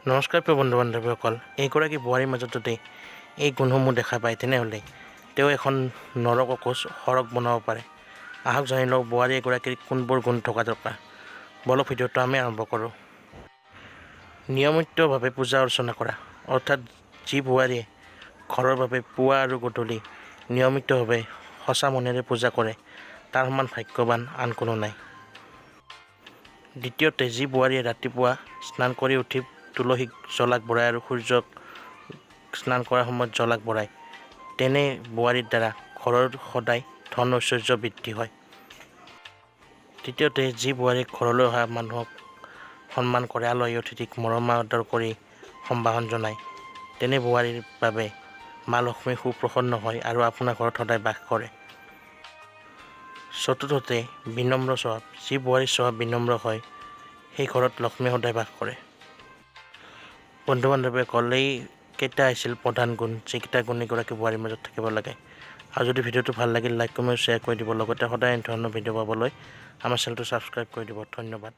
নমস্কাৰ প্ৰিয় বন্ধু বান্ধৱীসকল, এইগৰাকী বোৱাৰীৰ মাজত যদি এই গুণসমূহ দেখা পায়, তেনেহ'লে তেওঁ এখন নৰককো সৰগ বনাব পাৰে। আহক জানি লওঁ বোৱাৰী এগৰাকীৰ কোনবোৰ গুণ থকা দৰকাৰ। বলক, ভিডিঅ'টো আমি আৰম্ভ কৰোঁ। নিয়মিতভাৱে পূজা অৰ্চনা কৰা, অৰ্থাৎ যি বোৱাৰীয়ে ঘৰৰ বাবে পুৱা আৰু গধূলি নিয়মিতভাৱে সঁচা মনেৰে পূজা কৰে, তাৰ সমান ভাগ্যৱান আন কোনো নাই। দ্বিতীয়তে, যি বোৱাৰীয়ে ৰাতিপুৱা স্নান কৰি উঠি তুলসীক জল আগবঢ়ায় আৰু সূৰ্যক স্নান কৰাৰ সময়ত জল আগবঢ়ায়, তেনে বোৱাৰীৰ দ্বাৰা ঘৰৰ সদায় ধন ঐশ্বৰ্য বৃদ্ধি হয়। তৃতীয়তে, যি বোৱাৰীয়ে ঘৰলৈ অহা মানুহক সন্মান কৰে, আলহী অতিথিক মৰম আদৰ কৰি সম্ভাষণ জনায়, তেনে বোৱাৰীৰ বাবে মা লক্ষ্মী সুপ্ৰসন্ন হয় আৰু আপোনাৰ ঘৰত সদায় বাস কৰে। চতুৰ্থতে, বিনম্ৰ স্বভাৱ। যি বোৱাৰীৰ স্বভাৱ বিনম্ৰ হয়, সেই ঘৰত লক্ষ্মী সদায় বাস কৰে। বন্ধু বান্ধৱীসকল, এই কেইটা আছিল প্ৰধান গুণ, যিকেইটা গুণ এগৰাকী বোৱাৰীৰ মাজত থাকিব লাগে। আৰু যদি ভিডিঅ'টো ভাল লাগিল, লাইক, কমেণ্ট, শ্বেয়াৰ কৰি দিব। লগতে সদায় এনেধৰণৰ ভিডিঅ' পাবলৈ আমাৰ চেনেলটো ছাবস্ক্ৰাইব কৰি দিব। ধন্যবাদ।